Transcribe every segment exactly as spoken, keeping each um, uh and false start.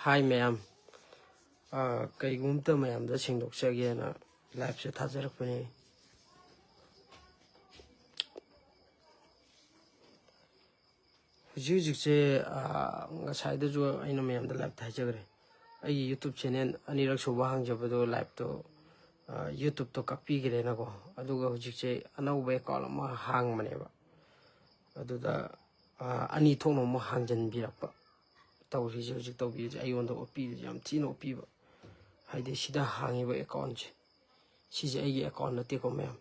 ꯍꯥꯏ ꯃꯌꯥꯝ, ꯑ, ꯀꯩꯒꯨꯝꯇ ꯃꯌꯥꯝꯗ ꯁꯦꯡꯗꯣꯛꯆꯒꯦꯅ ꯂꯥꯏꯞꯁꯦ ꯊꯥꯖꯔꯛꯄꯅꯦ꯫ ꯍꯧꯖꯤꯛ ꯍꯧꯖꯤꯛꯁꯦ, ꯑ, ꯉꯁꯥꯏꯗꯁꯨ ꯑꯩꯅ ꯃꯌꯥꯝꯗ ꯂꯥꯏꯞꯇ ꯍꯥꯏꯖꯈ꯭ꯔꯦ, ꯑꯩꯒꯤ ꯌꯨꯇ꯭ꯌꯨꯕ ꯆꯦꯅꯦꯜ ꯑꯅꯤꯔꯛ ꯁꯨꯕ ꯍꯥꯡꯖꯕꯗꯣ ꯂꯥꯏꯞꯇꯣ, ꯑ, ꯌꯨꯇ꯭ꯌꯨꯕꯇꯣ ꯀꯛꯄꯤꯈ꯭ꯔꯦꯅꯀꯣ꯫ ꯑꯗꯨꯒ ꯍꯧꯖꯤꯛꯁꯦ ꯑꯅꯧꯕ ꯑꯦꯀꯥꯎꯟ ꯑꯃ ꯍꯥꯡꯕꯅꯦꯕ꯫ ꯑꯗꯨꯗ, ꯑ, ꯑꯅꯤ ꯊꯣꯛꯅ ꯑꯃꯨꯛ ꯍꯥꯡꯖꯟꯕꯤꯔꯛꯄ꯫ ꯇꯧꯔꯤꯁꯦ ꯍꯧꯖꯤꯛ ꯇꯧꯕꯤꯔꯤꯁꯦ ꯑꯩꯉꯣꯟꯗ ꯑꯣꯠꯄꯤꯔꯤꯁꯦ ꯌꯥꯝ ꯊꯤꯅ ꯑꯣꯠꯄꯤꯕ꯫ ꯍꯥꯏꯗꯤ ꯁꯤꯗ ꯍꯥꯡꯉꯤꯕ ꯑꯦꯀꯥꯎꯟꯁꯦ, ꯁꯤꯁꯦ ꯑꯩꯒꯤ ꯑꯦꯀꯥꯎꯟ ꯅꯠꯇꯦꯀꯣ ꯃꯌꯥꯝ꯫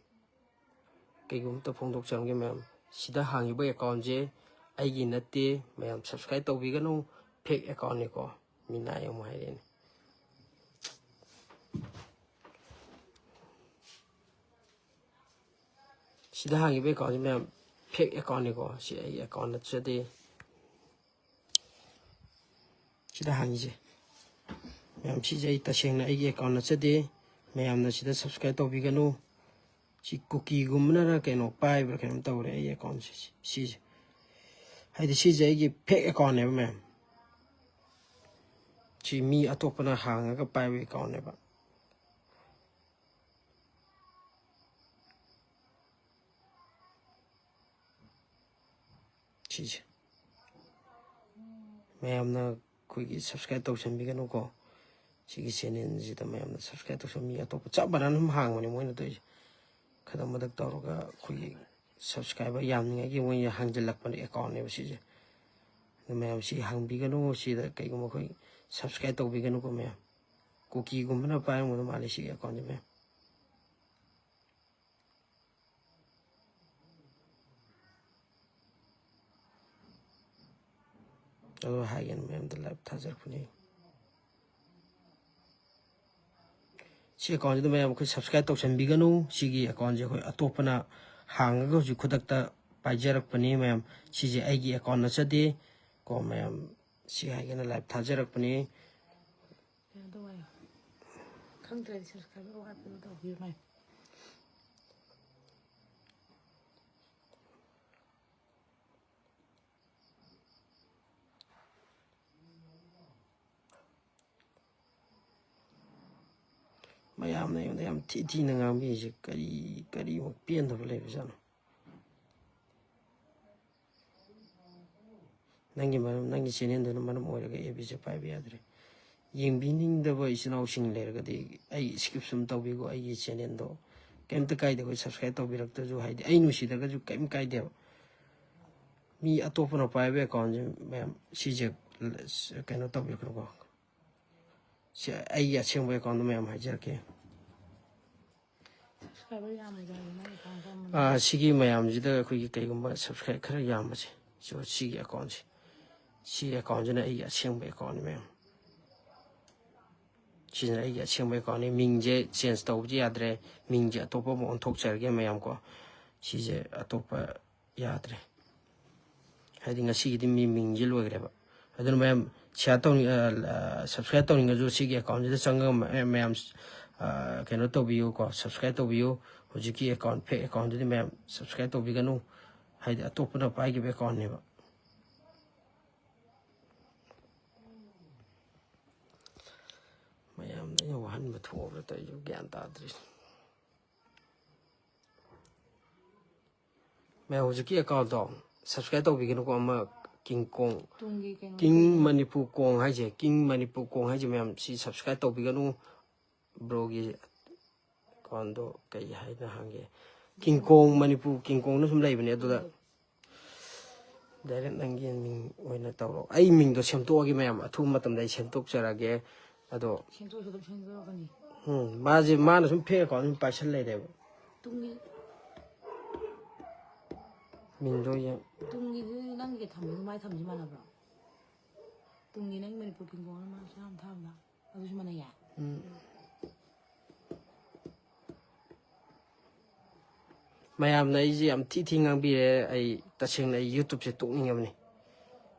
ꯀꯩꯒꯨꯝꯕ ꯑꯃꯇ ꯐꯣꯡꯗꯣꯛꯆꯔꯝꯒꯦ ꯃꯌꯥꯝ, ꯁꯤꯗ ꯍꯥꯡꯉꯤꯕ ꯑꯦꯀꯥꯎꯟꯁꯦ ꯑꯩꯒꯤ ꯅꯠꯇꯦ꯫ ꯃꯌꯥꯝ ꯁꯕꯁꯀ꯭ꯔꯥꯏꯕ ꯇꯧꯕꯤꯒꯅꯨ, ꯐꯦꯛ ꯑꯦꯀꯥꯎꯟꯅꯤꯀꯣ꯫ ꯃꯤꯅꯥꯏ ꯑꯃꯨꯛ ꯍꯥꯏꯔꯛꯑꯦꯅꯦ꯫ ꯁꯤꯗ ꯍꯥꯡꯉꯤꯕ ꯑꯦꯀꯥꯎꯟꯁꯦ ꯃꯌꯥꯝ ꯐꯦꯛ ꯑꯦꯀꯥꯎꯟꯅꯤꯀꯣ꯫ ꯁꯤ ꯑꯩꯒꯤ ꯑꯦꯀꯥꯎꯟ ꯅꯠꯆꯗꯦ꯫ ꯁꯤꯗ ꯍꯥꯡꯉꯤꯁꯦ ꯃꯌꯥꯝ, ꯁꯤꯁꯦ ꯑꯩ ꯇꯁꯦꯡꯅ ꯑꯩꯒꯤ ꯑꯦꯀꯥꯎꯟ ꯅꯠꯆꯗꯦ꯫ ꯃꯌꯥꯝꯅ ꯁꯤꯗ ꯁꯕꯁꯀ꯭ꯔꯥꯏꯕ ꯇꯧꯕꯤꯒꯅꯨ꯫ ꯁꯤ ꯀꯨꯀꯤꯒꯨꯝꯕꯅꯔ ꯀꯩꯅꯣ ꯄꯥꯏꯕ꯭ꯔꯥ ꯀꯩꯅꯣꯝ ꯇꯧꯔꯦ ꯑꯩꯒꯤ ꯑꯦꯀꯥꯎꯟꯁꯦ꯫ ꯁꯤ-, ꯁꯤꯁꯦ, ꯍꯥꯏꯗꯤ ꯁꯤꯁꯦ ꯑꯩꯒꯤ ꯐꯦꯛ ꯑꯦꯀꯥꯎꯟꯅꯦꯕ ꯃꯌꯥꯝ꯫ ꯁꯤ ꯃꯤ ꯑꯇꯣꯞꯄꯅ ꯍꯥꯡꯉꯒ ꯄꯥꯏꯕ ꯑꯦꯀꯥꯎꯟꯅꯦꯕ꯫ ꯁꯤꯁꯦ ꯃꯌꯥꯝꯅ ꯑꯩꯈꯣꯏꯒꯤ ꯁꯕꯁꯀ꯭ꯔꯥꯏꯕ ꯇꯧꯁꯟꯕꯤꯒꯅꯨꯀꯣ꯫ ꯁꯤꯒꯤ ꯆꯦꯅꯦꯜꯁꯤꯗ ꯃꯌꯥꯝꯅ ꯁꯕꯁꯀ꯭ꯔꯥꯏꯕ ꯇꯧꯁꯟ-, ꯃꯤ ꯑꯇꯣꯞꯄ ꯆꯞ ꯃꯥꯟꯅꯅ ꯑꯗꯨꯝ ꯍꯥꯡꯕꯅꯦ ꯃꯣꯏꯅ ꯇꯧꯔꯤꯁꯦ꯫ ꯈꯗꯝ ꯃꯗꯛ ꯇꯧꯔꯒ ꯑꯩꯈꯣꯏꯒꯤ ꯁꯕꯁꯀ꯭ꯔꯥꯏꯕꯔ ꯌꯥꯝꯅꯤꯡꯉꯥꯏꯒꯤ ꯃꯣꯏꯅ ꯍꯥꯡꯖꯜꯂꯛꯄꯅꯦ ꯑꯦꯀꯥꯎꯟꯅꯦꯕ ꯁꯤꯁꯦ꯫ ꯑꯗꯨ ꯃꯌꯥꯝ ꯁꯤ ꯍꯥꯡꯕꯤꯒꯅꯨ꯫ ꯁꯤꯗ ꯀꯩꯒꯨꯝꯕ ꯑꯩꯈꯣꯏ ꯁꯕꯁꯀ꯭ꯔꯥꯏꯕ ꯇꯧꯕꯤꯒꯅꯨꯀꯣ ꯃꯌꯥꯝ꯫ ꯀꯨꯀꯤꯒꯨꯝꯕꯅ ꯄꯥꯏꯔꯝꯒꯗꯧ ꯃꯥꯜꯂꯦ ꯁꯤꯒꯤ ꯑꯦꯀꯥꯎꯟꯁꯦ ꯃꯌꯥꯝ꯫ ꯑꯗꯣ ꯍꯥꯏꯒꯦꯅ ꯃꯌꯥꯝꯗ ꯂꯥꯏꯚ ꯊꯥꯖꯔꯛꯄꯅꯦ꯫ ꯁꯤ ꯑꯦꯀꯥꯎꯟꯁꯤꯗ ꯃꯌꯥꯝ ꯑꯩꯈꯣꯏ ꯁꯕꯁꯀ꯭ꯔꯥꯏꯕ ꯇꯧꯁꯟꯕꯤꯒꯅꯨ꯫ ꯁꯤꯒꯤ ꯑꯦꯀꯥꯎꯟꯁꯦ ꯑꯩꯈꯣꯏ ꯑꯇꯣꯞꯄꯅ ꯍꯥꯡꯉꯒ ꯍꯧꯖꯤꯛ ꯈꯨꯗꯛꯇ ꯄꯥꯏꯖꯔꯛꯄꯅꯤ ꯃꯌꯥꯝ꯫ ꯁꯤꯁꯦ ꯑꯩꯒꯤ ꯑꯦꯀꯥꯎꯟ ꯅꯠꯆꯗꯦ ꯀꯣ ꯃꯌꯥꯝ꯫ ꯁꯤ ꯍꯥꯏꯒꯦꯅ ꯂꯥꯏꯚ ꯊꯥꯖꯔꯛꯄꯅꯤ꯫ ꯀꯩꯅꯣ ꯇꯧ ꯍꯥꯏꯌꯣ꯫ ꯈꯪꯗ꯭ꯔꯗꯤ ꯁꯕꯁꯀ꯭ꯔꯥꯏꯕꯔ ꯋꯥꯠꯄꯗꯣ ꯇꯧꯕꯤꯌꯨ ꯃꯌꯥꯝ꯫ ꯃꯌꯥꯝꯅ ꯑꯩꯉꯣꯟꯗ ꯌꯥꯝ ꯊꯤ ꯊꯤꯅ ꯉꯥꯡꯕꯤꯔꯤꯁꯦ ꯀꯔꯤ, ꯀꯔꯤꯃꯨꯛ ꯄꯦꯟꯗꯕ ꯂꯩꯕꯖꯥꯠꯅꯣ? ꯅꯪꯒꯤ ꯃꯔꯝ, ꯅꯪꯒꯤ ꯆꯦꯅꯦꯜꯗꯨꯅ ꯃꯔꯝ ꯑꯣꯏꯔꯒ ꯑꯦꯐ ꯕꯤꯁꯦ ꯄꯥꯏꯕ ꯌꯥꯗ꯭ꯔꯦ꯫ ꯌꯦꯡꯕꯤꯅꯤꯡꯗꯕ ꯏꯆꯤꯟ ꯏꯅꯥꯎꯁꯤꯡ ꯂꯩꯔꯒꯗꯤ ꯑꯩ ꯁ꯭ꯀꯤꯞ ꯁꯨꯝ ꯇꯧꯕꯤꯈꯣ꯫ ꯑꯩꯒꯤ ꯆꯦꯅꯦꯜꯗꯣ ꯀꯩꯝꯇ ꯀꯥꯏꯗꯦ꯫ ꯑꯩꯈꯣꯏ ꯁꯕꯁꯀ꯭ꯔꯥꯏꯕ ꯇꯧꯕꯤꯔꯛꯇ꯭ꯔꯁꯨ, ꯍꯥꯏꯗꯤ ꯑꯩ ꯅꯨꯡꯁꯤꯗ꯭ꯔꯒꯁꯨ ꯀꯩꯝ ꯀꯥꯏꯗꯦꯕ꯫ ꯃꯤ ꯑꯇꯣꯞꯄꯅ ꯄꯥꯏꯕ ꯑꯦꯀꯥꯎꯟꯁꯦ ꯃꯌꯥꯝ ꯁꯤꯁꯦ ꯀꯩꯅꯣ ꯇꯧꯕꯤꯈ꯭ꯔꯣꯀꯣ꯫ ꯁꯤ ꯑꯩꯒꯤ ꯑꯁꯦꯡꯕ ꯑꯦꯀꯥꯎꯟꯗꯣ ꯃꯌꯥꯝ ꯍꯥꯏꯖꯔꯛꯀꯦ꯫ ꯁꯕꯁꯀ꯭ꯔꯥꯏꯕꯔ ꯌꯥꯝꯃꯤꯗ ꯅꯪ ꯑꯦꯀꯥꯎꯟ ꯀꯔꯝꯕꯅꯣ? ꯑꯥ, ꯁꯤꯒꯤ ꯃꯌꯥꯝꯁꯤꯗ ꯑꯩꯈꯣꯏꯒꯤ ꯀꯩꯒꯨꯝꯕ ꯁꯕꯁꯀ꯭ꯔꯥꯏꯕ ꯈꯔ ꯌꯥꯝꯕꯁꯦ, ꯁꯤ, ꯁꯤꯒꯤ ꯑꯦꯀꯥꯎꯟꯁꯦ, ꯁꯤ ꯑꯦꯀꯥꯎꯟꯁꯤꯅ ꯑꯩꯒꯤ ꯑꯁꯦꯡꯕ ꯑꯦꯀꯥꯎꯟꯅꯤ ꯃꯌꯥꯝ꯫ ꯁꯤꯁꯤꯅ ꯑꯩꯒꯤ ꯑꯁꯦꯡꯕ ꯑꯦꯀꯥꯎꯟꯅꯤ꯫ ꯃꯤꯡꯁꯦ ꯆꯦꯟꯖ ꯇꯧꯕꯗꯤ ꯌꯥꯗ꯭ꯔꯦ꯫ ꯃꯤꯡꯁꯦ ꯑꯇꯣꯞꯄ ꯑꯃ ꯑꯣꯟꯊꯣꯛꯆꯔꯒꯦ ꯃꯌꯥꯝ ꯀꯣ꯫ ꯁꯤꯁꯦ ꯑꯇꯣꯞꯄ ꯌꯥꯗ꯭ꯔꯦ꯫ ꯍꯥꯏꯗꯤ ꯉꯁꯤꯒꯤꯗꯤ ꯃꯤ ꯃꯤꯡꯁꯦ ꯂꯣꯏꯈ꯭ꯔꯦꯕ꯫ ꯑꯗꯨꯅ ꯃꯌꯥꯝ ꯁꯤꯌꯥꯔ ꯇꯧꯅꯤꯡ-, ꯑ, ꯑ, ꯁꯕꯁꯀ꯭ꯔꯥꯏꯕ ꯇꯧꯅꯤꯡꯉꯁꯨ ꯁꯤꯒꯤ ꯑꯦꯀꯥꯎꯟꯁꯤꯗ ꯆꯪꯉꯒ ꯃ-, ꯃꯌꯥꯝ, ꯑ, ꯀꯩꯅꯣ ꯇꯧꯕꯤꯌꯨꯀꯣ, ꯁꯕꯁꯀ꯭ꯔꯥꯏꯕ ꯇꯧꯕꯤꯌꯨ꯫ ꯍꯧꯖꯤꯛꯀꯤ ꯑꯦꯀꯥꯎꯟ, ꯐꯦꯛ ꯑꯦꯀꯥꯎꯟꯗꯨꯗꯤ ꯃꯌꯥꯝ ꯁꯕꯁꯀ꯭ꯔꯥꯏꯕ ꯇꯧꯕꯤꯒꯅꯨ꯫ ꯍꯥꯏꯗꯤ ꯑꯇꯣꯞꯄꯅ ꯄꯥꯏꯈꯤꯕ ꯑꯦꯀꯥꯎꯟꯅꯦꯕ꯫ ꯃꯌꯥꯝꯗ ꯑꯩꯅ ꯋꯥꯍꯟꯕ ꯊꯣꯛꯑꯕ꯭ꯔꯥ ꯇꯧꯔꯤꯁꯦ ꯒ꯭ꯌꯥꯟ ꯇꯥꯗ꯭ꯔꯦ꯫ ꯃꯌꯥꯝ ꯍꯧꯖꯤꯛꯀꯤ ꯑꯦꯀꯥꯎꯟꯗꯣ ꯁꯕꯁꯀ꯭ꯔꯥꯏꯕ ꯇꯧꯕꯤꯒꯅꯨꯀꯣ꯫ ꯑꯃ ꯀꯤꯡ ꯀꯣꯡ, ꯇꯨꯡꯒꯤ ꯀꯩꯅꯣ ꯀꯤꯡ ꯃꯅꯤꯄꯨꯔ ꯀꯣꯡ ꯍꯥꯏꯁꯦ, ꯀꯤꯡ ꯃꯅꯤꯄꯨꯔ ꯀꯣꯡ ꯍꯥꯏꯁꯦ ꯃꯌꯥꯝ ꯁꯤ ꯁꯕꯁꯀ꯭ꯔꯥꯏꯕ ꯇꯧꯕꯤꯒꯅꯨ꯫ ꯕ꯭ꯔꯣꯒꯤ ꯑꯦꯀꯥꯎꯟꯗꯣ ꯀꯩ ꯍꯥꯏꯅ ꯍꯥꯡꯒꯦ? ꯀꯤꯡ ꯀꯣꯡ ꯃꯅꯤꯄꯨꯔ ꯀꯤꯡ ꯀꯣꯡꯅ ꯁꯨꯝ ꯂꯩꯕꯅꯦ ꯑꯗꯨꯗ꯫ ꯗꯥꯏꯔꯦꯛ ꯅꯪꯒꯤ ꯃꯤꯡ ꯑꯣꯏꯅ ꯇꯧꯔꯣ꯫ ꯑꯩ ꯃꯤꯡꯗꯣ ꯁꯦꯝꯗꯣꯛꯑꯒꯦ ꯃꯌꯥꯝ, ꯑꯊꯨꯕ ꯃꯇꯝꯗ ꯑꯩ ꯁꯦꯝꯗꯣꯛꯆꯔꯒꯦ꯫ ꯑꯗꯣ ꯁꯦꯝꯗꯣꯛꯑꯁꯨ ꯑꯗꯨꯝ ꯁꯦꯝꯗꯣꯛꯑꯒꯅꯤ꯫ ꯎꯝ, ꯃꯥꯁꯦ, ꯃꯥꯅ ꯁꯨꯝ ꯐꯦꯛ ꯑꯦꯀꯥꯎꯟ ꯁꯨꯝ ꯄꯥꯏꯁꯜ ꯂꯩꯔꯦꯕ꯫ ꯇꯨꯡꯒꯤ ꯃꯤꯡꯗꯣ ꯌꯦꯡ ꯇꯨꯡꯒꯤꯗꯨ ꯅꯪꯒꯤ ꯊꯝꯃꯤꯗꯨ ꯃꯥꯏ ꯊꯝꯃꯤꯁꯤ ꯃꯥꯟꯅꯕ꯭ꯔꯣ? ꯇꯨꯡꯒꯤ ꯅꯪ ꯃꯅꯤꯄꯨꯔ ꯀꯤꯡ ꯀꯣꯡꯅ ꯃꯥ ꯁꯥ ꯌꯥꯝ ꯊꯥꯕꯗ ꯑꯗꯨꯁꯨ ꯃꯥꯟꯅꯩꯌꯦ꯫ ꯎꯝ꯫ ꯃꯌꯥꯝꯅ ꯑꯩꯁꯦ ꯌꯥꯝ ꯊꯤ ꯊꯤ ꯉꯥꯡꯕꯤꯔꯦ꯫ ꯑꯩ ꯇꯁꯦꯡꯅ ꯑꯩ ꯌꯨꯇꯨꯞꯁꯦ ꯇꯣꯛꯅꯤꯡꯉꯕꯅꯤ꯫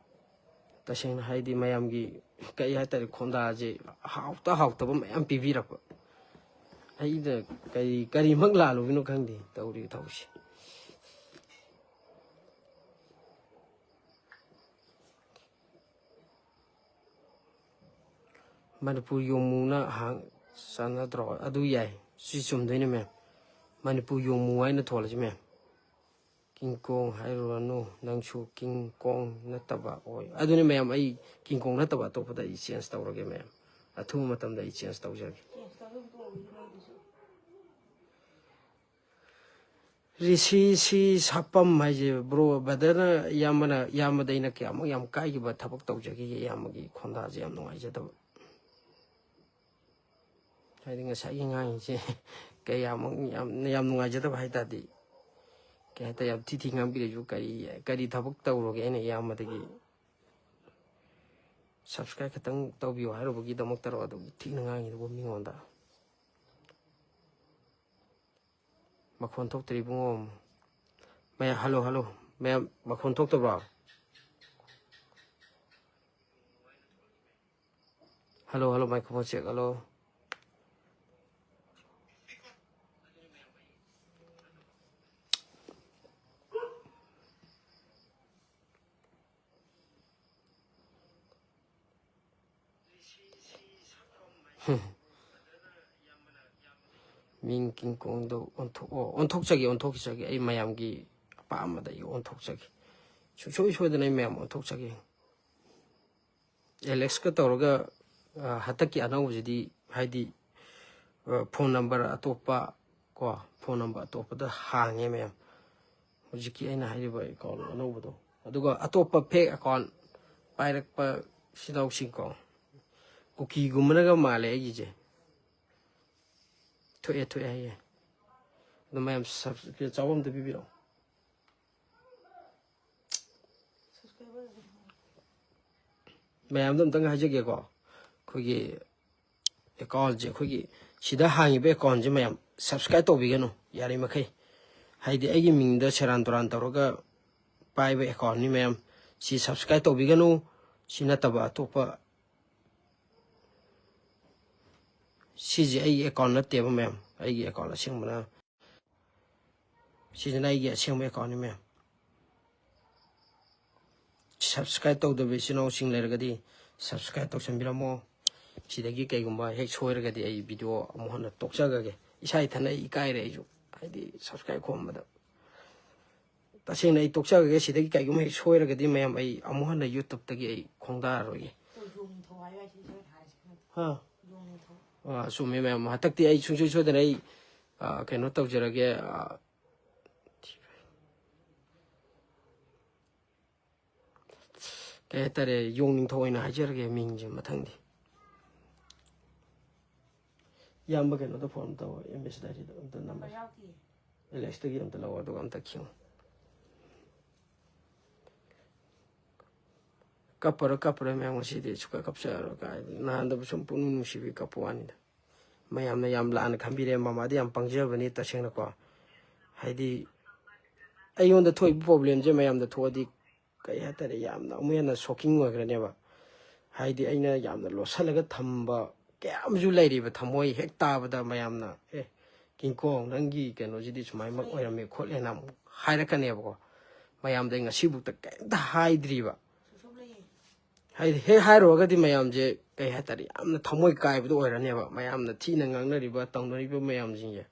ꯇꯁꯦꯡꯅ ꯍꯥꯏꯗꯤ ꯃꯌꯥꯝꯒꯤ ꯀꯩ ꯍꯥꯏꯇꯥꯔꯦ, ꯈꯣꯟꯗꯥꯁꯦ ꯍꯥꯎꯇ ꯍꯥꯎꯇꯕ ꯃꯌꯥꯝ ꯄꯤꯕꯤꯔꯛꯄ꯫ ꯑꯩꯅ ꯀꯔꯤ, ꯀꯔꯤꯃꯛ ꯂꯥꯜꯂꯨꯕꯅꯣ ꯈꯪꯗꯦ ꯇꯧꯔꯤꯕ ꯊꯕꯛꯁꯦ꯫ ꯃꯅꯤꯄꯨꯔ ꯌꯣꯡꯃꯨꯅ ꯍꯥꯡ-, ꯆꯥꯟꯅꯗ꯭ꯔꯣ? ꯑꯗꯨ ꯌꯥꯏ, ꯁꯤ ꯆꯨꯝꯗꯣꯏꯅꯦ ꯃꯦꯝ꯫ ꯃꯅꯤꯄꯨꯔ ꯌꯣꯡꯃꯨ ꯍꯥꯏꯅ ꯊꯣꯜꯂꯁꯤ ꯃꯦꯝ꯫ ꯀꯤꯡ ꯀꯣꯡ ꯍꯥꯏꯔꯨꯔꯅꯨ, ꯅꯪꯁꯨ ꯀꯤꯡ ꯀꯣꯡ ꯅꯠꯇꯕ ꯑꯣꯏ꯫ ꯑꯗꯨꯅꯤ ꯃꯌꯥꯝ, ꯑꯩ ꯀꯤꯡ ꯀꯣꯡ ꯅꯠꯇꯕ ꯑꯇꯣꯞꯄꯗ ꯑꯩ ꯆꯦꯟꯖ ꯇꯧꯔꯒꯦ ꯃꯌꯥꯝ, ꯑꯊꯨꯕ ꯃꯇꯝꯗ ꯑꯩ ꯆꯦꯟꯖ ꯇꯧꯖꯔꯒꯦ꯫ ꯔꯤꯁꯤ ꯁꯤ ꯁꯥꯄꯝ ꯍꯥꯏꯁꯦ ꯕ꯭ꯔꯣ, ꯕ꯭ꯔꯗꯔꯅ, ꯏꯌꯥꯝꯕꯅ, ꯏꯌꯥꯝꯕꯗ ꯑꯩꯅ ꯀꯌꯥꯃꯨꯛ ꯌꯥꯝ ꯀꯥꯏꯈꯤꯕ ꯊꯕꯛ ꯇꯧꯖꯈꯤꯒꯦ, ꯏꯌꯥꯝꯕꯒꯤ ꯈꯣꯟꯗꯥꯁꯦ ꯌꯥꯝ ꯅꯨꯡꯉꯥꯏꯖꯗꯕ꯫ ꯍꯥꯏꯗꯤ ꯉꯁꯥꯏꯒꯤ ꯉꯥꯡꯉꯤꯁꯦ ꯀꯌꯥꯃꯨꯛ ꯌꯥꯝ, ꯌꯥꯝ ꯅꯨꯡꯉꯥꯏꯖꯗꯕ ꯍꯥꯏ ꯇꯥꯔꯗꯤ, ꯀꯩ ꯍꯥꯏꯇꯥꯔꯦ, ꯌꯥꯝ ꯊꯤ ꯊꯤ ꯉꯥꯡꯕꯤꯔꯁꯨ ꯀꯔꯤ, ꯀꯔꯤ ꯊꯕꯛ ꯇꯧꯔꯒꯦ ꯑꯩꯅ ꯏꯌꯥꯝꯕꯗꯒꯤ ꯁꯕꯁꯀ꯭ꯔꯥꯏꯕ ꯈꯛꯇꯪ ꯇꯧꯕꯤꯌꯨ ꯍꯥꯏꯔꯨꯕꯒꯤꯗꯃꯛꯇꯔꯣ ꯑꯗꯨꯛ ꯊꯤꯅ ꯉꯥꯡꯉꯤꯗꯨꯕꯨ ꯃꯤꯉꯣꯟꯗ? ꯃꯈꯣꯟ ꯊꯣꯛꯇ꯭ꯔꯤ ꯏꯕꯨꯡꯉꯣ꯫ ꯃꯌꯥꯝ, ꯍꯜꯂꯣ, ꯍꯜꯂꯣ꯫ ꯃꯌꯥꯝ, ꯃꯈꯣꯟ ꯊꯣꯛꯇꯕ꯭ꯔꯣ? Hello, hello, microphone check, hello. ꯃꯤꯡ ꯀꯤꯡ ꯀꯣꯡꯗꯣ ꯑꯣꯟꯊꯣꯛꯑꯣ꯫ ꯑꯣꯟꯊꯣꯛꯆꯒꯦ, ꯑꯣꯟꯊꯣꯛꯆꯒꯦ꯫ ꯑꯩ ꯃꯌꯥꯝꯒꯤ ꯑꯄꯥꯝꯕꯗ ꯑꯩ ꯑꯣꯟꯊꯣꯛꯆꯒꯦ꯫ ꯁꯨꯡꯁꯣꯏ ꯁꯣꯏꯗꯅ ꯑꯩ ꯃꯌꯥꯝ ꯑꯣꯟꯊꯣꯛꯆꯒꯦ꯫ ꯑꯦꯂꯦꯛꯁꯀ ꯇꯧꯔꯒ, ꯑ, ꯍꯟꯗꯛꯀꯤ ꯑꯅꯧꯕꯁꯤꯗꯤ, ꯍꯥꯏꯗꯤ, ꯑ, ꯐꯣꯟ ꯅꯝꯕꯔ ꯑꯇꯣꯞꯄ, ꯀꯣ, ꯐꯣꯟ ꯅꯝꯕꯔ ꯑꯇꯣꯞꯄꯗ ꯍꯥꯡꯉꯦ ꯃꯌꯥꯝ꯫ ꯍꯧꯖꯤꯛꯀꯤ ꯑꯩꯅ ꯍꯥꯏꯔꯤꯕ ꯑꯦꯀꯥꯎꯟ ꯑꯅꯧꯕꯗꯣ꯫ ꯑꯗꯨꯒ ꯑꯇꯣꯞꯄ ꯐꯦꯛ ꯑꯦꯀꯥꯎꯟ ꯄꯥꯏꯔꯛꯄ ꯁꯤꯅꯥꯎꯁꯤꯡꯀꯣ꯫ ꯀꯨꯀꯤꯒꯨꯝꯕꯅꯒ ꯃꯥꯜꯂꯦ ꯑꯩꯒꯤꯁꯦ꯫ ꯊꯣꯛꯑꯦ, ꯊꯣꯛꯑꯦ ꯍꯥꯏꯌꯦ꯫ ꯑꯗꯣ ꯃꯌꯥꯝ ꯁꯕ-, ꯆꯥꯕ ꯑꯝꯇ ꯄꯤꯕꯤꯔꯛꯑꯣ꯫ ꯃꯌꯥꯝꯗ ꯑꯝꯇꯪ ꯍꯥꯏꯖꯒꯦꯀꯣ, ꯑꯩꯈꯣꯏꯒꯤ ꯑꯦꯀꯥꯎꯟꯁꯦ, ꯑꯩꯈꯣꯏꯒꯤ ꯁꯤꯗ ꯍꯥꯡꯉꯤꯕ ꯑꯦꯀꯥꯎꯟꯁꯦ ꯃꯌꯥꯝ ꯁꯕꯁꯀ꯭ꯔꯥꯏꯕ ꯇꯧꯕꯤꯒꯅꯨ ꯌꯥꯔꯤꯃꯈꯩ꯫ ꯍꯥꯏꯗꯤ ꯑꯩꯒꯤ ꯃꯤꯡꯗ ꯁꯦꯔꯥꯟ ꯇꯨꯔꯥꯟ ꯇꯧꯔꯒ ꯄꯥꯏꯕ ꯑꯦꯀꯥꯎꯟꯅꯤ ꯃꯌꯥꯝ꯫ ꯁꯤ ꯁꯕꯁꯀ꯭ꯔꯥꯏꯕ ꯇꯧꯕꯤꯒꯅꯨ꯫ ꯁꯤ ꯅꯠꯇꯕ ꯑꯇꯣꯞꯄ, ꯁꯤꯁꯦ ꯑꯩꯒꯤ ꯑꯦꯀꯥꯎꯟ ꯅꯠꯇꯦꯕ ꯃꯌꯥꯝ, ꯑꯩꯒꯤ ꯑꯦꯀꯥꯎꯟ ꯑꯁꯦꯡꯕꯅ, ꯁꯤꯁꯤꯅ ꯑꯩꯒꯤ ꯑꯁꯦꯡꯕ ꯑꯦꯀꯥꯎꯟꯅꯤ ꯃꯌꯥꯝ꯫ ꯁꯕꯁꯀ꯭ꯔꯥꯏꯕ ꯇꯧꯗꯕ ꯏꯆꯤꯟ ꯏꯅꯥꯎꯁꯤꯡ ꯂꯩꯔꯒꯗꯤ ꯁꯕꯁꯀ꯭ꯔꯥꯏꯕ ꯇꯧꯁꯟꯕꯤꯔꯝꯃꯣ꯫ ꯁꯤꯗꯒꯤ ꯀꯩꯒꯨꯝꯕ ꯍꯦꯛ ꯁꯣꯏꯔꯒꯗꯤ ꯑꯩ ꯚꯤꯗꯤꯑꯣ ꯑꯃꯨꯛ ꯍꯟꯅ ꯇꯣꯛꯆꯈ꯭ꯔꯒꯦ꯫ ꯏꯁꯥ ꯏꯊꯟꯇ ꯑꯩ ꯏꯀꯥꯏꯔꯦ ꯑꯩꯁꯨ, ꯍꯥꯏꯗꯤ ꯁꯕꯁꯀ꯭ꯔꯥꯏꯕ ꯈꯣꯝꯕꯗ꯫ ꯇꯁꯦꯡꯅ ꯑꯩ ꯇꯣꯛꯆꯈ꯭ꯔꯒꯦ꯫ ꯁꯤꯗꯒꯤ ꯀꯩꯒꯨꯝꯕ ꯍꯦꯛ ꯁꯣꯏꯔꯒꯗꯤ ꯃꯌꯥꯝ, ꯑꯩ ꯑꯃꯨꯛ ꯍꯟꯅ ꯌꯨꯇ꯭ꯌꯨꯕꯇꯒꯤ ꯑꯩ ꯈꯣꯡꯗꯥꯔꯔꯣꯏꯒꯦ꯫ ꯍꯥ? ꯑꯥ, ꯆꯨꯝꯃꯦ ꯃꯌꯥꯝ, ꯍꯟꯗꯛꯇꯤ ꯑꯩ ꯁꯨꯡꯁꯣꯏ ꯁꯣꯏꯗꯅ ꯑꯩ, ꯑꯥ, ꯀꯩꯅꯣ ꯇꯧꯖꯔꯒꯦ꯫ ꯑꯥ, ꯀꯩ ꯍꯥꯏꯇꯥꯔꯦ, ꯌꯣꯡ ꯅꯤꯡꯊꯧ ꯑꯣꯏꯅ ꯍꯥꯏꯖꯔꯒꯦ ꯃꯤꯡꯁꯦ ꯃꯊꯪꯗꯤ꯫ ꯏꯌꯥꯝꯕ ꯀꯩꯅꯣꯗ ꯐꯣꯟ ꯇꯧ, ꯑꯦꯝ ꯑꯦꯁ ꯗꯥꯏꯔꯤꯗ ꯑꯝꯇ ꯅꯝꯕꯔ ꯌꯥꯎꯗꯤꯌꯦ꯫ ꯑꯦꯂꯦꯛꯁꯇꯒꯤ ꯑꯝꯇ ꯂꯧ, ꯑꯗꯨꯒ ꯑꯝꯇ ꯈꯤꯉꯨ꯫ ꯀꯞꯄꯔꯣꯏ, ꯀꯞꯄꯔꯣꯏ ꯃꯌꯥꯝ, ꯉꯁꯤꯗꯤ ꯁꯨꯀꯞ ꯀꯞꯆꯔꯔꯣꯏ꯫ ꯀꯥꯏ, ꯅꯍꯥꯟꯗꯕꯨ ꯁꯨꯝ ꯄꯨꯛꯅꯤꯡ ꯅꯨꯡꯁꯤꯕꯤ ꯀꯞꯄ ꯋꯥꯅꯤꯗ꯫ ꯃꯌꯥꯝꯅ ꯌꯥꯝ ꯂꯥꯟꯅ ꯈꯟꯕꯤꯔꯦ, ꯃꯃꯥꯗꯤ ꯌꯥꯝ ꯄꯪꯖꯕꯅꯤ ꯇꯁꯦꯡꯅꯀꯣ꯫ ꯍꯥꯏꯗꯤ ꯑꯩꯉꯣꯟꯗ ꯊꯣꯛꯏꯕ ꯄ꯭ꯔꯣꯕ꯭ꯂꯦꯝꯁꯦ ꯃꯌꯥꯝꯗ ꯊꯣꯛꯑꯗꯤ ꯀꯩ ꯍꯥꯏꯇꯥꯔꯦ, ꯌꯥꯝꯅ ꯑꯃꯨꯛ ꯍꯦꯟꯅ ꯁꯣꯛꯀꯤꯡ ꯑꯣꯏꯈ꯭ꯔꯅꯦꯕ꯫ ꯍꯥꯏꯗꯤ ꯑꯩꯅ ꯌꯥꯝꯅ ꯂꯣꯠꯁꯤꯜꯂꯒ ꯊꯝꯕ ꯀꯌꯥ ꯑꯃꯁꯨ ꯂꯩꯔꯤꯕ, ꯊꯃꯣꯏ ꯍꯦꯛ ꯇꯥꯕꯗ ꯃꯌꯥꯝꯅ, "ꯑꯦ, ꯀꯤꯡꯀꯣꯡ, ꯅꯪꯒꯤ ꯀꯩꯅꯣꯁꯤꯗꯤ ꯁꯨꯃꯥꯏꯅꯃꯛ ꯑꯣꯏꯔꯝꯃꯦ ꯈꯣꯠꯂꯦꯅ" ꯑꯃꯨꯛ ꯍꯥꯏꯔꯛꯀꯅꯦꯕꯀꯣ꯫ ꯃꯌꯥꯝꯗ ꯑꯩ ꯉꯁꯤꯕꯨꯛꯇ ꯀꯩꯝꯇ ꯍꯥꯏꯗ꯭ꯔꯤꯕ꯫ ꯍꯥꯏꯗꯤ ꯍꯦꯛ ꯍꯥꯏꯔꯨꯔꯒꯗꯤ ꯃꯌꯥꯝꯁꯦ ꯀꯩ ꯍꯥꯏꯇꯥꯔꯦ, ꯌꯥꯝꯅ ꯊꯃꯣꯏ ꯀꯥꯏꯕꯗꯣ ꯑꯣꯏꯔꯅꯦꯕ, ꯃꯌꯥꯝꯅ ꯊꯤꯅ ꯉꯥꯡꯅꯔꯤꯕ ꯇꯧꯅꯔꯤꯕ ꯃꯌꯥꯝꯁꯤꯡꯁꯦ꯫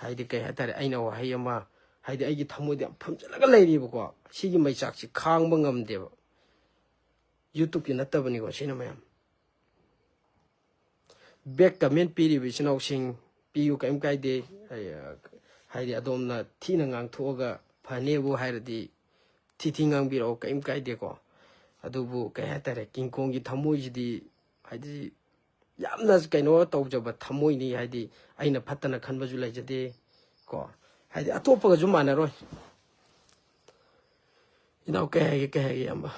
ꯍꯥꯏꯗꯤ ꯀꯩ ꯍꯥꯏꯇꯥꯔꯦ, ꯑꯩꯅ ꯋꯥꯍꯩ ꯑꯃ, ꯍꯥꯏꯗꯤ ꯑꯩꯒꯤ ꯊꯃꯣꯏꯗ ꯌꯥꯝ ꯐꯝꯖꯤꯜꯂꯒ ꯂꯩꯔꯤꯕꯀꯣ, ꯁꯤꯒꯤ ꯃꯩꯆꯥꯛꯁꯤ ꯈꯥꯡꯕ ꯉꯝꯗꯦꯕ꯫ ꯌꯨꯇ꯭ꯌꯨꯕꯀꯤ ꯅꯠꯇꯕꯅꯤꯀꯣ ꯁꯤꯅ ꯃꯌꯥꯝ꯫ ꯕꯦꯛ ꯀꯃꯦꯟ ꯄꯤꯔꯤꯕ ꯏꯆꯤꯟ ꯏꯅꯥꯎꯁꯤꯡ, ꯄꯤꯌꯨ, ꯀꯔꯤꯝ ꯀꯥꯏꯗꯦ꯫ ꯑꯩ, ꯑ, ꯍꯥꯏꯗꯤ ꯑꯗꯣꯝꯅ ꯊꯤꯅ ꯉꯥꯡꯊꯣꯛꯑꯒ ꯐꯅꯦꯕꯨ ꯍꯥꯏꯔꯗꯤ ꯊꯤ ꯊꯤ ꯉꯥꯡꯕꯤꯔꯛꯑꯣ, ꯀꯔꯤꯝ ꯀꯥꯏꯗꯦꯀꯣ꯫ ꯑꯗꯨꯕꯨ ꯀꯩ ꯍꯥꯏꯇꯥꯔꯦ, ꯀꯤꯡꯀꯣꯡꯒꯤ ꯊꯃꯣꯏꯁꯤꯗꯤ ꯍꯥꯏꯗꯤ ꯌꯥꯝꯅ ꯀꯩꯅꯣ ꯇꯧꯖꯕ ꯊꯃꯣꯏꯅꯤ꯫ ꯍꯥꯏꯗꯤ ꯑꯩꯅ ꯐꯠꯇꯅ ꯈꯟꯕꯁꯨ ꯂꯩꯖꯗꯦ ꯀꯣ꯫ ꯍꯥꯏꯗꯤ ꯑꯇꯣꯞꯄꯒꯁꯨ ꯃꯥꯟꯅꯔꯣꯏ꯫ ꯏꯅꯥꯎ, ꯀꯩ ꯍꯥꯏꯒꯦ, ꯀꯩ ꯍꯥꯏꯒꯦ, ꯏꯌꯥꯝꯕ?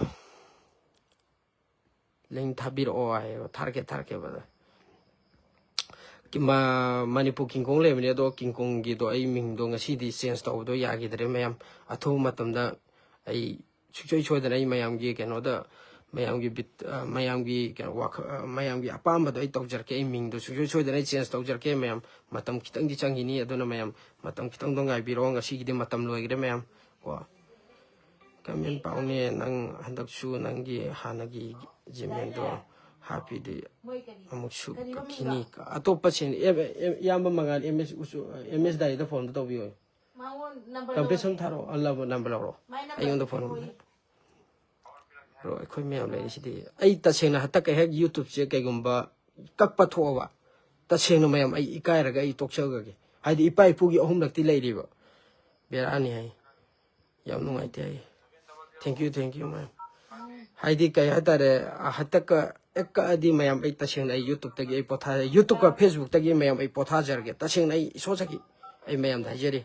ꯂꯤꯡ ꯊꯥꯕꯤꯔꯛꯑꯣ ꯍꯥꯏꯌꯦꯕ꯫ ꯊꯥꯔꯛꯀꯦ, ꯊꯥꯔꯛꯀꯦ, ꯕ꯭ꯔꯗꯔ꯫ ꯀꯤ-, ꯃ-, ꯃꯅꯤꯄꯨꯔ ꯀꯤꯡꯀꯣꯡ ꯂꯩꯕꯅꯦ, ꯑꯗꯣ ꯀꯤꯡꯀꯣꯡꯒꯤꯗꯣ ꯑꯩ ꯃꯤꯡꯗꯣ ꯉꯁꯤꯗꯤ ꯆꯦꯟꯖ ꯇꯧꯕꯗꯣ ꯌꯥꯈꯤꯗ꯭ꯔꯦ ꯃꯌꯥꯝ꯫ ꯑꯊꯨꯕ ꯃꯇꯝꯗ ꯑꯩ ꯁꯨꯡꯁꯣꯏ ꯁꯣꯏꯗꯅ ꯑꯩ ꯃꯌꯥꯝꯒꯤ ꯀꯩꯅꯣꯗ, ꯃꯌꯥꯝꯒꯤ ꯕꯤꯠ-, ꯑ, ꯃꯌꯥꯝꯒꯤ ꯀꯩꯅꯣ, ꯋꯥꯈ-, ꯑ, ꯃꯌꯥꯝꯒꯤ ꯑꯄꯥꯝꯕꯗꯣ ꯑꯩ ꯇꯧꯖꯔꯛꯀꯦ꯫ ꯑꯩ ꯃꯤꯡꯗꯣ ꯁꯨꯡꯁꯣꯏ ꯁꯣꯏꯗꯅ ꯑꯩ ꯆꯦꯟꯖ ꯇꯧꯖꯔꯛꯀꯦ ꯃꯌꯥꯝ꯫ ꯃꯇꯝ ꯈꯤꯇꯪꯗꯤ ꯆꯪꯈꯤꯅꯤ, ꯑꯗꯨꯅ ꯃꯌꯥꯝ ꯃꯇꯝ ꯈꯤꯇꯪꯗꯣ ꯉꯥꯏꯕꯤꯔꯣ꯫ ꯉꯁꯤꯒꯤꯗꯤ ꯃꯇꯝ ꯂꯣꯏꯈ꯭ꯔꯦ ꯃꯌꯥꯝ ꯀꯣ꯫ ꯀꯃꯦꯟ ꯄꯥꯎꯅꯦ, ꯅꯪ ꯍꯟꯗꯛꯁꯨ ꯅꯪꯒꯤ ꯍꯥꯟꯅꯒꯤ ꯖꯤꯃꯦꯜꯗꯣ ꯍꯥꯞꯄꯤꯗꯨ ꯑꯃꯨꯛꯁꯨ ꯀꯛꯈꯤꯅꯤ꯫ ꯑꯇꯣꯞꯄꯁꯤꯡ, ꯑꯦꯝ-, ꯑꯦꯝ-, ꯏꯌꯥꯝꯕ ꯃꯉꯥꯜ ꯑꯦꯝ ꯑꯦꯁ ꯎꯁꯨ-, ꯑꯦꯝ ꯑꯦꯁ ꯗꯥꯏꯗ ꯐꯣꯟꯗꯣ ꯇꯧꯕꯤꯌꯣ꯫ ꯃꯉꯣꯟ ꯅꯝꯕꯔ ꯀꯝꯄ꯭ꯂꯦꯟ ꯂꯧꯔꯣ꯫ ꯊꯥꯔꯛꯑꯣ, ꯑ, ꯅꯝꯕꯔ, ꯅꯝꯕꯔ ꯂꯧꯔꯣ꯫ ꯃꯥꯏ ꯅꯝꯕꯔ ꯑꯩꯉꯣꯟꯗ ꯐꯣꯟ ꯄꯤꯔꯛꯑꯣ꯫ ꯅꯝꯕꯔ꯫ ꯕ꯭ꯔꯣ, ꯑꯩꯈꯣꯏ ꯃꯌꯥꯝ ꯂꯩꯔꯤꯁꯤꯗꯤ꯫ ꯑꯩ ꯇꯁꯦꯡꯅ ꯍꯟꯗꯛꯀ ꯍꯦꯛ YouTube-ꯁꯦ ꯀꯩꯒꯨꯝꯕ ꯀꯛꯄ ꯊꯣꯛꯑꯕ, ꯇꯁꯦꯡꯅ ꯃꯌꯥꯝ ꯑꯩ ꯏꯀꯥꯏꯔꯒ ꯑꯩ ꯇꯣꯛꯆꯈ꯭ꯔꯒꯦ꯫ ꯍꯥꯏꯗꯤ ꯏꯄꯥ ꯏꯄꯨꯒꯤ ꯑꯍꯨꯝꯂꯛꯇꯤ ꯂꯩꯔꯤꯕ꯫ ꯕꯦꯔꯥꯅꯤ ꯍꯥꯏ꯫ ꯌꯥꯝ ꯅꯨꯡꯉꯥꯏꯇꯦ ꯍꯥꯏ꯫ Thank you, thank you, ma'am꯫ ꯍꯥꯏꯗꯤ ꯀꯩ ꯍꯥꯏꯇꯥꯔꯦ, ꯍꯟꯗꯛꯀ ꯍꯦꯛ ꯀꯛꯑꯗꯤ ꯃꯌꯥꯝ ꯑꯩ ꯇꯁꯦꯡꯅ ꯑꯩ YouTube-ꯇꯒꯤ ꯑꯩ ꯄꯣꯊꯥ-, YouTube-ꯀ Facebook-ꯇꯒꯤ ꯃꯌꯥꯝ ꯑꯩ ꯄꯣꯊꯥꯖꯔꯒꯦ꯫ ꯇꯁꯦꯡꯅ ꯑꯩ ꯏꯁꯣꯔ ꯁꯈꯤ ꯑꯩ ꯃꯌꯥꯝꯗ ꯍꯥꯏꯖꯔꯤ꯫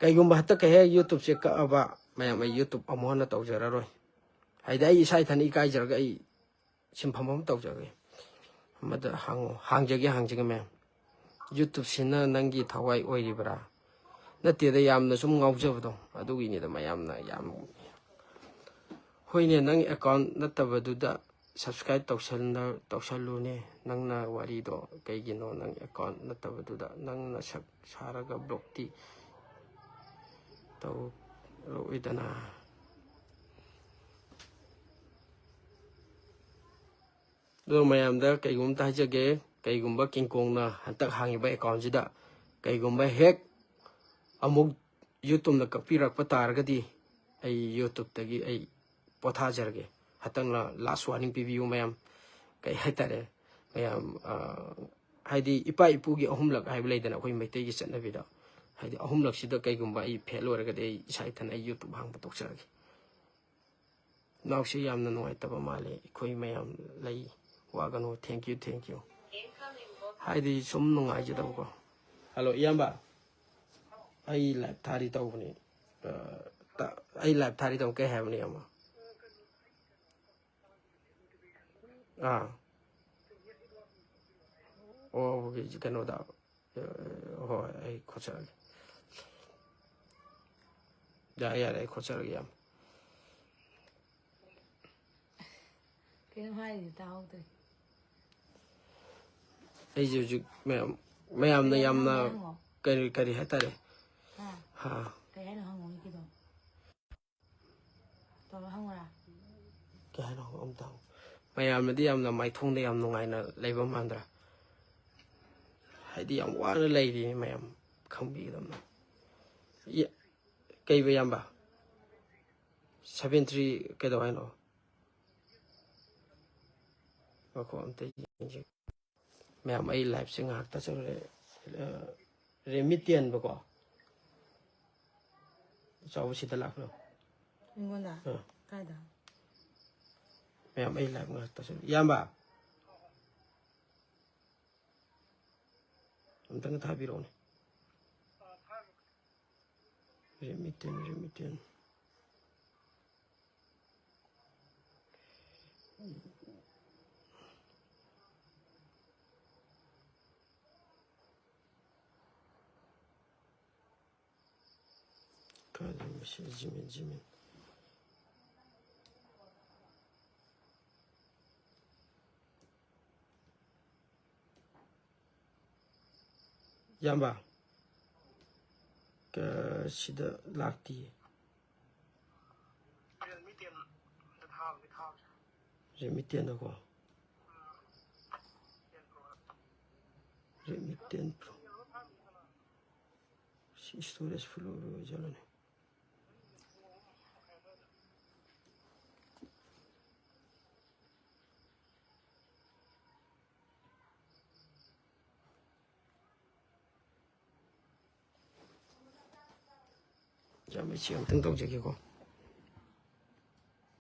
ꯀꯩꯒꯨꯝꯕ ꯍꯟꯗꯛꯀ ꯍꯦꯛ YouTube-ꯁꯦ ꯀꯛꯑꯕ, ꯃꯌꯥꯝ ꯑꯩ YouTube ꯑꯃꯨꯛ ꯍꯟꯅ ꯇꯧꯖꯔꯔꯣꯏ꯫ ꯍꯥꯏꯗꯤ ꯑꯩ ꯏꯁꯥ ꯏꯊꯟ ꯏꯀꯥꯏꯖꯔꯒ ꯑꯩ ꯁꯤꯟꯐꯝ ꯑꯃ ꯇꯧꯖꯒꯦ꯫ ꯑꯃꯗ ꯍꯥꯡꯉꯣ, ꯍꯥꯡꯖꯒꯦ, ꯍꯥꯡꯖꯒꯦ ꯃꯌꯥꯝ꯫ YouTube-ꯁꯤꯅ ꯅꯪꯒꯤ ꯊꯋꯥꯏ ꯑꯣꯏꯔꯤꯕ꯭ꯔꯥ? ꯅꯠꯇꯦꯗ, ꯌꯥꯝꯅ ꯁꯨꯝ ꯉꯥꯎꯖꯕꯗꯣ, ꯑꯗꯨꯒꯤꯅꯤꯗ ꯃꯌꯥꯝꯅ ꯌꯥꯝ꯫ ꯍꯣꯏꯅꯦ, ꯅꯪ account ꯅꯠꯇꯕꯗꯨꯗ subscribe ꯇꯧꯁꯜꯂ-, ꯇꯧꯁꯜꯂꯨꯅꯦ꯫ ꯅꯪꯅ ꯋꯥꯔꯤꯗꯣ ꯀꯩꯒꯤꯅꯣ? ꯅꯪ account ꯅꯠꯇꯕꯗꯨꯗ ꯅꯪꯅ ꯁꯛ ꯁꯥꯔꯒ block-ꯇꯤ ꯇꯧꯔꯛꯑꯣꯏꯗꯅ꯫ ꯑꯗꯣ ꯃꯌꯥꯝꯗ ꯀꯩꯒꯨꯝꯕ ꯑꯝꯇ ꯍꯥꯏꯖꯒꯦ, ꯀꯩꯒꯨꯝꯕ ꯀꯤꯡꯀꯣꯡꯅ ꯍꯟꯇꯛ ꯍꯥꯡꯉꯤꯕ account-ꯁꯤꯗ ꯀꯩꯒꯨꯝꯕ ꯍꯦꯛ ꯑꯃꯨꯛ YouTube-ꯅ ꯀꯛꯄꯤꯔꯛꯄ ꯇꯥꯔꯒꯗꯤ, ꯑꯩ YouTube-ꯇꯒꯤ ꯑꯩ ꯄꯣꯊꯥꯖꯔꯒꯦ꯫ ꯍꯟꯇꯛꯅ last warning ꯄꯤꯕꯤꯌꯨ ꯃꯌꯥꯝ꯫ ꯀꯩ ꯍꯥꯏꯇꯥꯔꯦ, ꯃꯌꯥꯝ, ꯑ, ꯍꯥꯏꯗꯤ ꯏꯄꯥ ꯏꯄꯨꯒꯤ ꯑꯍꯨꯝꯂꯛ ꯍꯥꯏꯕ ꯂꯩꯗꯅ ꯑꯩꯈꯣꯏ ꯃꯩꯇꯩꯒꯤ ꯆꯠꯅꯕꯤꯗ, ꯍꯥꯏꯗꯤ ꯑꯍꯨꯝꯂꯛꯁꯤꯗ ꯀꯩꯒꯨꯝꯕ ꯑꯩ fail ꯑꯣꯏꯔꯒꯗꯤ ꯑꯩ ꯏꯁꯥ ꯏꯊꯟ ꯑꯩ YouTube ꯍꯥꯡꯕ ꯇꯣꯛꯆꯔꯒꯦ꯫ ꯅꯥꯎꯁꯦ ꯌꯥꯝꯅ ꯅꯨꯡꯉꯥꯏꯇꯕ ꯃꯥꯜꯂꯦ꯫ ꯑꯩꯈꯣꯏ ꯃꯌꯥꯝ ꯂꯩ, ꯋꯥꯒꯅꯨ꯫ Thank you, thank you꯫ ꯍꯥꯏꯗꯤ ꯁꯨꯝ ꯅꯨꯡꯉꯥꯏꯖꯗꯕꯀꯣ꯫ Hello, ꯏꯌꯥꯝꯕ꯫ ꯑꯩ live ꯊꯥꯔꯤ ꯇꯧꯕꯅꯤ꯫ ꯑ, ꯇ-, ꯑꯩ live ꯊꯥꯔꯤ ꯇꯧꯕ ꯀꯩ ꯍꯥꯏꯕꯅꯤ, ꯏꯌꯥꯝꯕ? ꯑꯥ꯫ ꯑꯣ, ꯀꯩꯅꯣꯗ꯫ ꯑ, ꯍꯣꯏ, ꯑꯩ ꯈꯣꯠꯆꯔꯒꯦ꯫ ꯌꯥꯔꯦ, ꯌꯥꯔꯦ, ꯑꯩ ꯈꯣꯠꯆꯔꯒꯦ, ꯏꯌꯥꯝꯕ꯫ ꯀꯩꯅꯣ ꯍꯥꯏꯔꯤꯁꯦ ꯇꯥꯍꯧꯗ꯭ꯔꯦ꯫ ꯑꯩꯁꯦ ꯍꯧꯖꯤꯛ ꯃꯌꯥꯝ, ꯃꯌꯥꯝꯅ ꯀꯩ ꯍꯥꯏꯅꯣ ꯌꯥꯝꯅ ꯍꯪꯉꯣ, ꯍꯪꯉꯣ꯫ ꯀꯔꯤ, ꯀꯔꯤ ꯍꯥꯏꯇꯥꯔꯦ? ꯍꯥ? ꯍꯥ꯫ ꯀꯩ ꯍꯥꯏꯅꯣ ꯍꯪꯉꯣ ꯍꯧꯖꯤꯛꯀꯤꯗꯣ? ꯇꯧꯔꯣ ꯍꯪꯉꯨꯔꯥ? ꯀꯩ ꯍꯥꯏꯅꯣ ꯍꯪꯉꯣ ꯑꯝꯇ ꯍꯪꯉꯣ꯫ ꯃꯌꯥꯝꯅꯗꯤ ꯌꯥꯝꯅ ꯃꯥꯏꯊꯣꯡꯗ ꯌꯥꯝ ꯅꯨꯡꯉꯥꯏꯅ ꯂꯩꯕ ꯃꯥꯟꯗ꯭ꯔꯥ? ꯍꯥꯏꯗꯤ ꯌꯥꯝ ꯋꯥꯅ ꯂꯩꯔꯤꯅꯤ ꯃꯌꯥꯝ, ꯈꯪꯕꯤꯒꯗꯕꯅꯤ꯫ ꯏ-, ꯀꯩꯕ ꯏꯌꯥꯝꯕ? ꯁꯚꯦꯟ ꯊ꯭ꯔꯤ ꯀꯩꯗꯧ ꯍꯥꯏꯅꯣ? ꯉꯥꯏꯈꯣ, ꯑꯝꯇ ꯌꯦꯡꯒꯦ꯫ ꯃꯌꯥꯝ, ꯑꯩ ꯂꯥꯏꯞꯁꯦ ꯉꯥꯏꯍꯥꯛꯇ ꯆꯠꯂꯨꯔꯦ꯫ ꯑ, ꯔꯦꯃꯤꯇꯦꯟꯕꯀꯣ꯫ ꯆꯥꯎꯕ ꯁꯤꯗ ꯂꯥꯛꯄ꯭ꯔꯣ? ꯑꯩꯉꯣꯟꯗ? ꯑꯥ꯫ ꯀꯥꯏꯗ? ꯃꯌꯥꯝ, ꯑꯩ ꯂꯥꯏꯞ ꯉꯥꯏꯍꯥꯛꯇ ꯆꯠꯂꯨ꯫ ꯏꯌꯥꯝꯕ, ꯑꯝꯇꯪ ꯊꯥꯕꯤꯔꯛꯎꯅꯦ꯫ ꯔꯦꯃꯤꯇꯦꯟ, ꯔꯦꯃꯤꯇꯦꯟ꯫ ꯀꯥꯏꯗꯅꯣ ꯁꯤ ꯖꯤꯃꯦꯜ, ꯖꯤꯃꯦꯜ꯫ ꯏꯌꯥꯝꯕ, ꯀ-, ꯁꯤꯗ ꯂꯥꯛꯇꯤꯌꯦ꯫ ꯔꯦꯗꯃꯤ ꯇꯦꯟꯗꯀꯣ꯫ Redmi ten pro. ꯁꯤ ꯏꯁꯇꯣꯔꯦꯖ ꯐꯨꯜ ꯑꯣꯏꯕ ꯑꯣꯏꯖꯥꯠꯂꯅꯦ? ꯌꯥꯝ, ꯏꯆꯦ ꯑꯝꯇꯪ ꯇꯧꯖꯒꯦꯀꯣ꯫